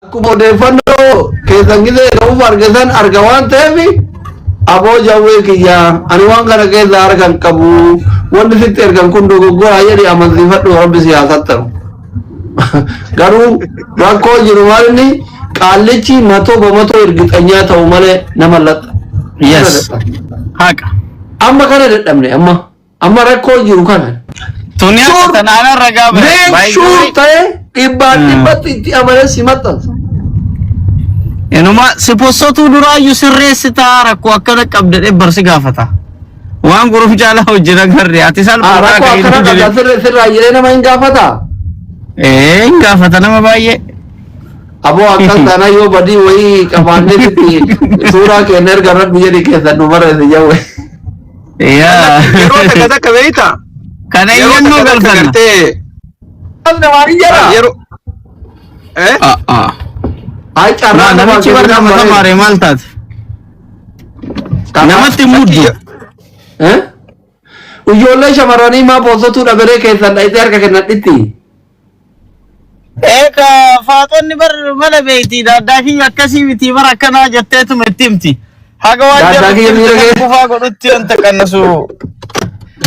Akkuma odeeffannoo keessan gisee ga'uuf argatan arga waan ta'eef, aboo jawwee kiyya, ani waan kana keessaa harka hin qabu, wanni sitti ergan kun dogoggoraa jedhi amansiifadhu, rabbi siyaasattaru. Garuu rakkoo jiru maal, inni qaallichi matoo bamatoo ergixanyaa ta'u malee nama laxa. Yes. Haqa. Amma kana dadhabne, amma rakkoo jiru kana. Tuni akka tanaan ragaa bare. Make sure ta'e dhibbaan dhibbatti itti amanee si maxxansa. Inuma si possotuu duraayyuu sirreessitaa, rakkoo akkana qabda dhibbar si gaafata. Waan guruuf caalaa hojii agarre ati salphaa. Rakkoo akkana qabda sirraa jedhee nama hin gaafata. Ee, hin gaafata nama baay'ee. Aboo, akkas taanaan yoo badii wayii qabaannee sitti suuraa keenya erga rabbi jedhi keessan nu barreesse jawwe. Yaa. Yeroo takka takka beektaa? Kana Yeroo iyyannoo takka takka galfanna. gartee As namaan hin jira. Yeroo eh Ay, carraa Naa namichi bar nama tamaare maal taate? Namatti muddu. Eh? Ijoollee shamarranii maa poostotuu dhaberee keessan dhayitee harka kennadhitti? Eega faaxonni bar mala beekti, daaddaa kiyya akkasii miti bar akkanaa jetteetuma itti himti. Haga waan Daaddaa kiyya miira jarri kufaa godhutti wanta qannasu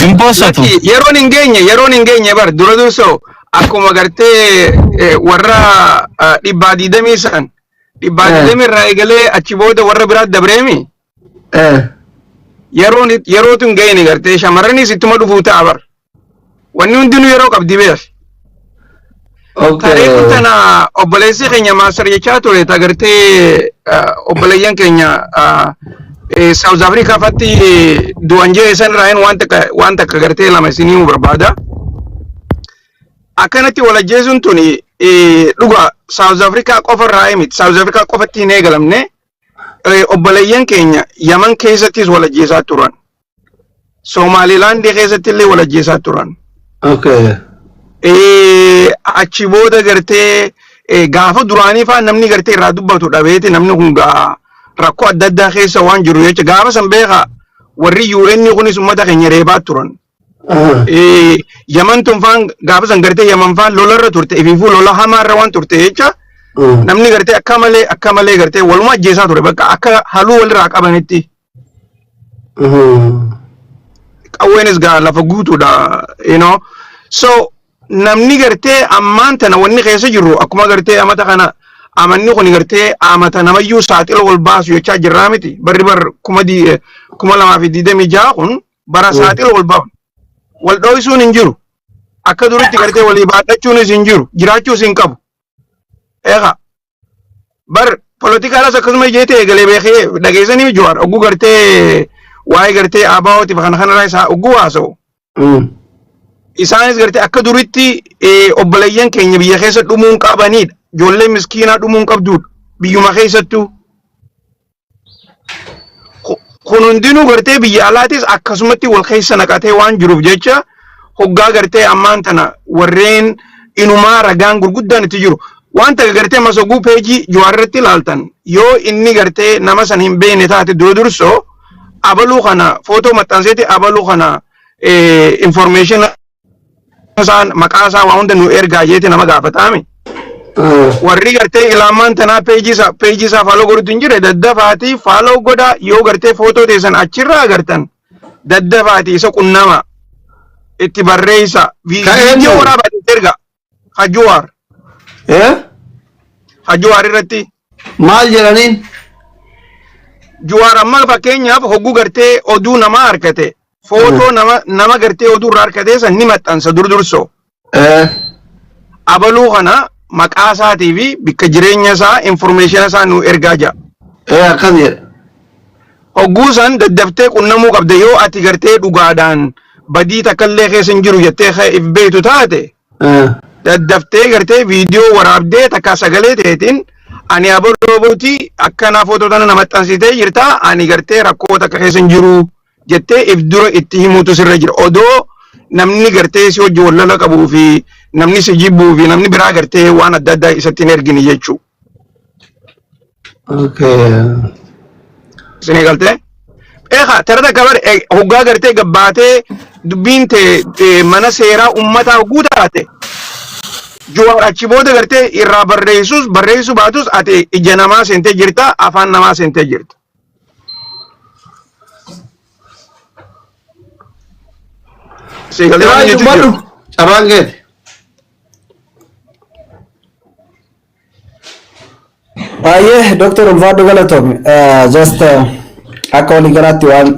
hin poostatu. Lakki, yeroon hin geenye, yeroon hin geenye bar. Dura dursoo akkuma gartee warra 120 san dhibbaa 20 irraa eegalee achi booda warra biraatti dabreemi. Yeroon yerootu hin geenye, gartee shamarranis ittuma dhufuu ta'a bar. Wanni hundinuu yeroo qabdi beek. Taree kun tana obboleessi keenya maastar jechaa ture, ta gartee obboleeyyan keenya South Africa fatti du'an jee san irraa waan takka gartee lama isinii himuu barbaada. Akkanatti wal ajjeesuun tuni dhuga South Africa qofa irraa miti. South Africa qofatti hin eegalamne. Obboleeyyan keenya Yaman keessattis wal ajjeesaa turan. Somaalilaandii keessatti illee wal ajjeesaa turan. Achi booda gartee gaafa duraanii faa namni gartee irraa dubbatu dhabeeti, namni kun gaa rakkoo adda addaa keessa waan jiru jecha. Gaafa san beekaa, warri UN kunis uummata keenya reebaa turan. Yaman tun faan gaafa san gartee Yaman faan lolarra turte, ifiifuu lola hamaarra waan turte jecha, namni gartee akka malee gartee waluma ajjeesaa ture, bakka akka haluu walirraa qabanitti. Qawweenis gaa lafa guutuudha. So namni gartee ammaan tana wanni keessa jirru akkuma gartee amata kana, amanni kun gartee amata namayyuu saaxila wal baasu jechaa jirraa miti. Barri bar 2026 kun bara saaxila wal baasu. Wal dho'isuun hin jiru. Akka duritti gartee walii baadhachuunis hin jiru. Jiraachuus hin qabu. Eegaa bar poolitikaadhaas akkasuma jeetee eegalee beekee dhageessanii, Jawaar ogguu gartee waa'ee gartee ABO'tiif kana kanarraa isaa ogguu haasa'u. Isaanis gartee akka duritti obboleeyyan keenya biyya keessa dhumuun qabanidha. Ijoollee miskiinaa dhumuun qabduudha. Biyyuma keessattuu. Kun hundinuu gartee biyya alaatis akkasumatti wal keessa naqatee waan jiruuf jecha, hoggaa gartee ammaan tana warreen inumaa ragaan gurguddaan itti jiru. Wanta gartee masoguu peejii Jawaar irratti ilaaltan, yoo inni gartee nama san hin beekne taate, dura dursoo abaluu kana footoo maxxanseeti, abaluu kana information isaan maqaa isaa waa hunda nu ergaa jeeti nama gaafataami. Warri gartee ilaamaan tanaa peejii isaa follow godhutu hin jirre, daddafaatii follow godhaa. Yoo gartee footoo teessan achirraa agartan, daddafaatii isa qunnama, itti barreessa, viidiyoo waraabaa itti erga Hajuwaar. Eh? Hajuwaar irratti. Maal jedhaniin? Juwaar amma fakkeenyaaf hogguu gartee oduu namaa argate, footoo nama gartee oduu irraa argate san ni maxxansa dur dursoo. Eh? Abaluu kana maqaa isaatii fi bikka jireenya isaa, information isaa nu ergaa jira. Eh, akkas jedha. Hogguu san daddaftee qunnamuu qabda. Yoo ati gartee dhugaadhaan badii takkallee keessa hin jiru jettee if beektu taate, Eh? daddaftee gartee viidiyoo waraabdee takka sagalee ta'eetiin, ani abaluu abaluuti, akkanaa footoo tana na maxxansitee jirta, ani gartee rakkoo takka keessa hin jiru jettee if dura itti himuutu sirra jira. Odoo namni gartee si hojii wallala qabuu fi namni si jibbuu fi namni biraa gartee waan adda addaa isatti hin ergine jechuu. Isinii galtee? Eegaa tara takka bar hoggaa gartee gabbaatee dubbiin tee mana seeraa ummataa hogguu taate. Jawaar achi booda gartee irraa barreessus barreessuu baatus ati ija namaa seentee jirta, afaan namaa seentee jirta. Siigalee waan Siraaj jechuun dubbadhu. jiru. Carraan keeti. Baay'ee Dr. Ulfaadhu galatoomi. Just akka waliigalaatti waan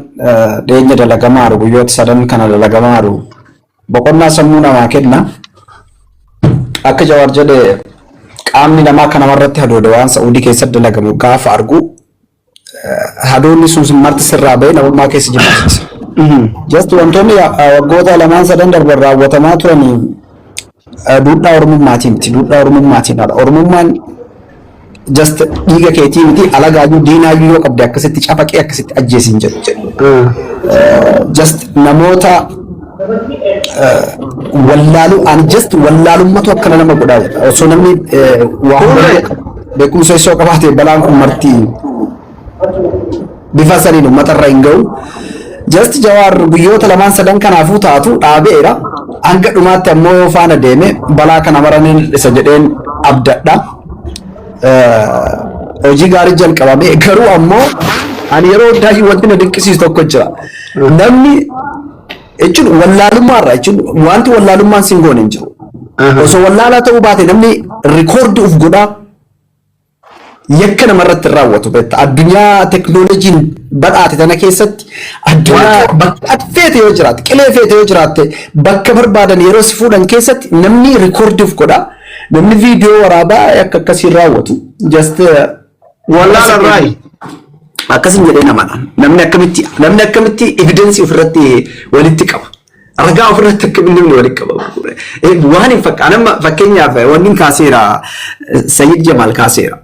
dhiyeenya dalagamaa jiru guyyoota sadan kana dalagamaa jiru boqonnaa sammuu namaa kenna. Akka Jawaar jedhe qaamni namaa kan namarratti hadoode waan Sa'uudii keessatti dalagamu gaafa argu hadoonni sun marti sirraa bahee namummaa keessa jibbisiisa. Just wantoonni waggoota lamaan sadan darban raawwatamaa turan duudhaa Oromummaatiin miti. Duudhaa Oromummaatiin ala. Oromummaan just dhiiga keetii miti, alagaayyuu diinaayyuu yoo qabde akkasitti cafaqee akkasitti ajjeesiin jedhu. Just namoota wallaaluu ani just wallaalummatu akkana nama godhaa jedha. Osoo namni waa hubannoo qabu beekumsa isoo qabaate balaan kun marti bifa saniin uummatarra hin ga'u. Just Jawaar guyyoota lamaan sadan kanaafuu taatu dhaabeera. Hanga dhumaatti ammoo yoo faana deeme balaa kana maraniin isa jedheen abdadha. Hojii gaarii jalqabame, garuu ammoo ani yeroo hundaa wanti na dinqisiisu tokko jira. Namni jechuun wallaalummaarra jechuun wanti wallaalummaan siin goone hin jiru. Osoo wallaalaa ta'uu baate namni record uf godhaa yakka namarratti hin raawwatu beekta. Addunyaa teknooloojiin badhaate tana keessatti addunyaa bakka ati feete yoo jiraatte, qilee feete yoo jiraatte, bakka barbaadan yeroo si fuudhan keessatti namni record uf godhaa, namni viidiyoo waraabaa yakka akkasii raawwatu. Just Wallaala irraayi. Akkasin jedhee namadha. Namni akkamitti evidence ofirratti walitti qaba? Ragaa ofirratti akkamitti namni walitti qaba? Waan hin fakkaane amma fakkeenyaaf wanni hin kaaseera, Sayyid Jamaal kaaseera.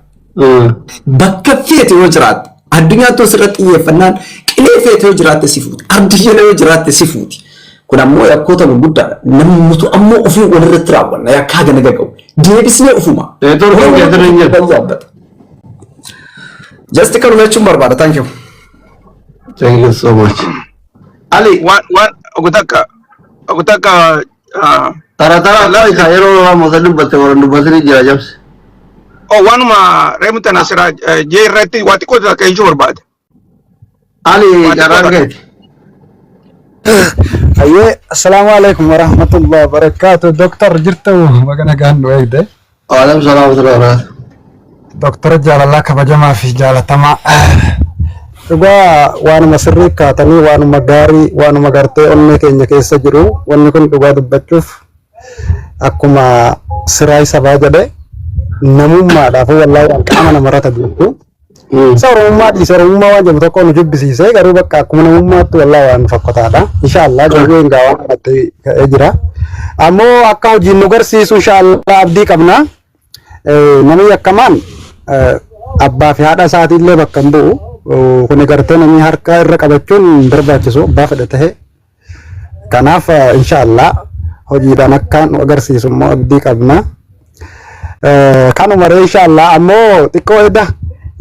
Bakka feete yoo jiraatte, addunyaa tun sirratti xiyyeeffannaan qilee feete yoo jiraatte si fuuti. Ardii jala yoo jiraatte si fuuti. Kun ammoo yakkoota gurguddaadha. Namni nutu ammoo ofii walirratti raawwanna yakkaa gana gaga'u. Deebisnee ofuma. Networkiin keessan hin jiru. Yaabbata. Just kanuma jechuun barbaada. Thank you. Thank you so much. Ali, Waan ogu takka tara tara lawi ka yeroo lama dubbatte warra dubbatanii jira jabse. Oh, waanuma reemu tana sira jee irratti waa xiqqoo takka jechuu barbaade. Ali, Waa xiqqoo carraan takka. keeti. Ayyee, assalaamu alaikum warahmatullahi wabarakaatu. Doktar, jirtu? Baga nagaan nu eegde. Waalaikum salaam wa rahmatullahi wa barakatuh. Doktara jaalalaa kabajamaa fi jaalatamaa. Dhugaa waanuma sirrii kaatanii, waanuma gaarii, waanuma gartee onnee keenya keessa jiru. Wanni kun dhugaa dubbachuuf akkuma siraa sabaa jedhe namummaadhaaf wallaahi waan qaama namarratti beektu. Isa Oromummaa dhiise, Oromummaa waan jedhamu tokko nu jibbisiise, garuu bakka akkuma namummaatti wallaahi waan fokkotaadha. Inshaallah jawween gaa waan kanatti ka'ee jira. Ammoo akka hojiin nu garsiisu inshaallah abdii qabna. Namni yakkamaan abbaa fi haadha isaatiillee bakka hin bu'u. Kuni gartee namni harka irra qabachuun hin barbaachisu abbaa fedhe tahe. Kanaaf inshaallah hojiidhaan akka nu agarsiisu immoo abdii qabna. Kanuma ree, inshaallah ammoo xiqqoo eda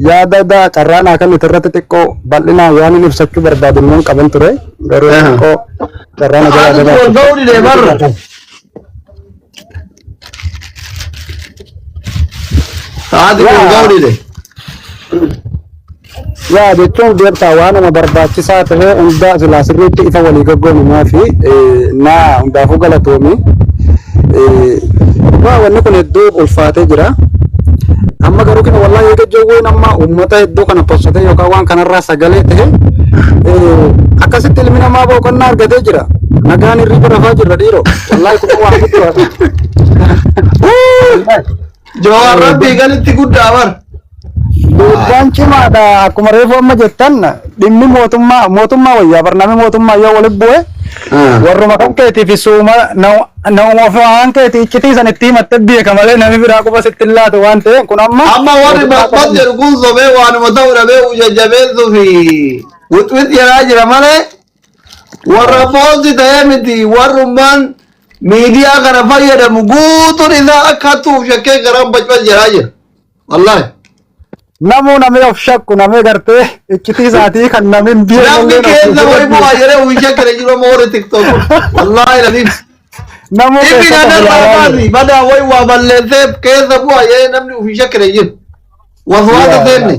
yaada eda carraan akka nuti irratti xiqqoo bal'inaan waan inni ibsachuu barbaadu immoo hin qaban ture, garuu xiqqoo carraan ajabaa Ati wal ga'uu didee barra. Ati wal ga'uu didee. Yaa, jechuun beektaa waanuma barbaachisaa ta'e hunda silaa sirriitti ifa walii gaggoonumaa fi naa hundaafuu galatoomi. Waa wanni kun hedduu ulfaatee jira. Amma garuu kina wallaahi eega jawween amma uummata hedduu kana possatee yookaan waan kanarraa sagalee ta'e akkasitti ilmi namaa boqonnaa argatee jira. Nagaan hirriba rafaa jirra dhiiroo. Wallaahi kun waan guddaadha. Jawaar rabbii galitti guddaa bar. Dhiibbaan cimaadha. Akkuma reefu amma jettan dhimmi mootummaa mootummaa wayyaa barnaamii mootummaa yoo walitti bu'e warruma kan keetii fi suuma nama ofii keetii iccitii san itti himatte beeka malee namni biraa quba sitti hin laatu waan ta'eef kun amma Amma warri basbas jedhu kun sobee waanuma ta'u dhabee jajjabeessuu fi wixwix jedhaa jira malee warra post ta'ee miti, warrummaan miidiyaa kana fayyadamu guutuun isaa akka hattuuf shakkee garaan bacbac jedhaa jira. Wallaahi. Namuu namni of shakku namni gartee iccitii isaatii kan namni hin beekne Namni illee keessa of wayii bu'aa jedhee ofii shakkee jiru amma warri TikTok. Wallaahi laliif. Namuu Inni keessatti nanarraa ilaalaa jiru. kaasi badaa wayi waa balleessee keessa bu'a jedhee namni ofii shakkire jiru. Waswaasa seenne.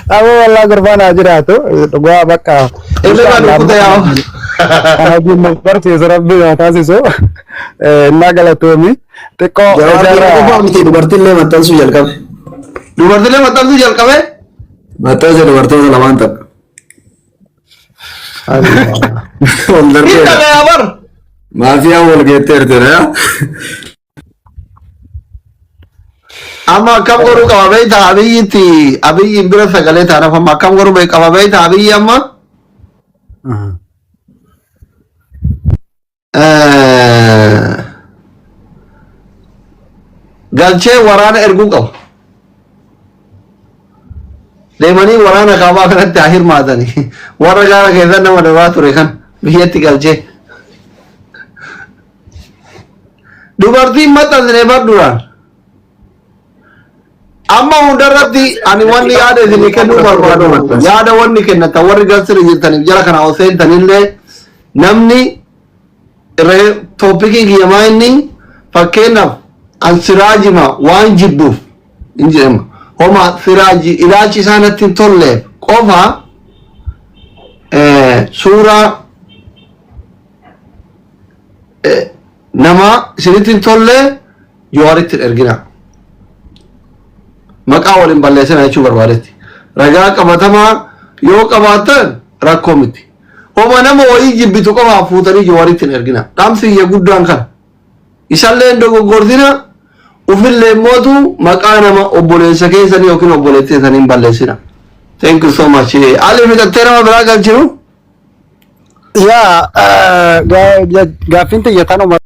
Aboo wallaa gurbaan haa jiraatu dhugaa bakka. Inni kan dhukkute yaa. Kan hojiin nu barsiisu rabbi haa taasisu. Innaa galatoomi. Xiqqoo Jawaar dhiira ijaarraa. qofaa miti, dubartiillee maxxansuu jalqabe. Dubartiilee maxxansuu jalqabe. Maxxansa dubartoota lamaan takka. Wal Hin darbeera. dhagaya bar. Maafiyaan wal geetteerti yaa. Amma akkam godhuu qaba beektaa Abiyyitti? Abiyyiin bira sagalee taanaaf amma akkam godhuu qaba beektaa Abiyyi amma? Galchee waraana erguu qaba. Deemanii waraana kaabaa kanatti haa hirmaatanii. Warra gaara keessan nama dabaa ture kan biyyatti galchee. Dubartiin maxxansine bar duraan. Amma hundarratti ani wanni yaada isinii kennuu barbaadu, yaada wanni kennatan warri galsire jirtaniif jara kana ol seentanillee, namni topiciin kiyyamaa inni fakkeenyaaf an Siraajima waan jibbuuf hin jedhama. Homa Siraaji ilaalchi isaa natti hin tolleef qofa suuraa nama isinitti hin tolle Jawaaritti hin ergina. Maqaa waliin balleessina jechuu barbaadetti. Ragaa qabatamaa yoo qabaattan rakkoo miti. Homa nama wayii jibbitu qofaaf fuutanii Jawaaritti hin ergina. Dhaamsi kiyya guddaan kana. Isallee hin dogoggorsina, ufillee mootu maqaa nama obboleessa keessanii yookiin obboleettii keessanii hin balleessina. Thank you so much. Ali, fixattee nama biraa galchinu? Yaa, gaaffiin xiyya tanuma.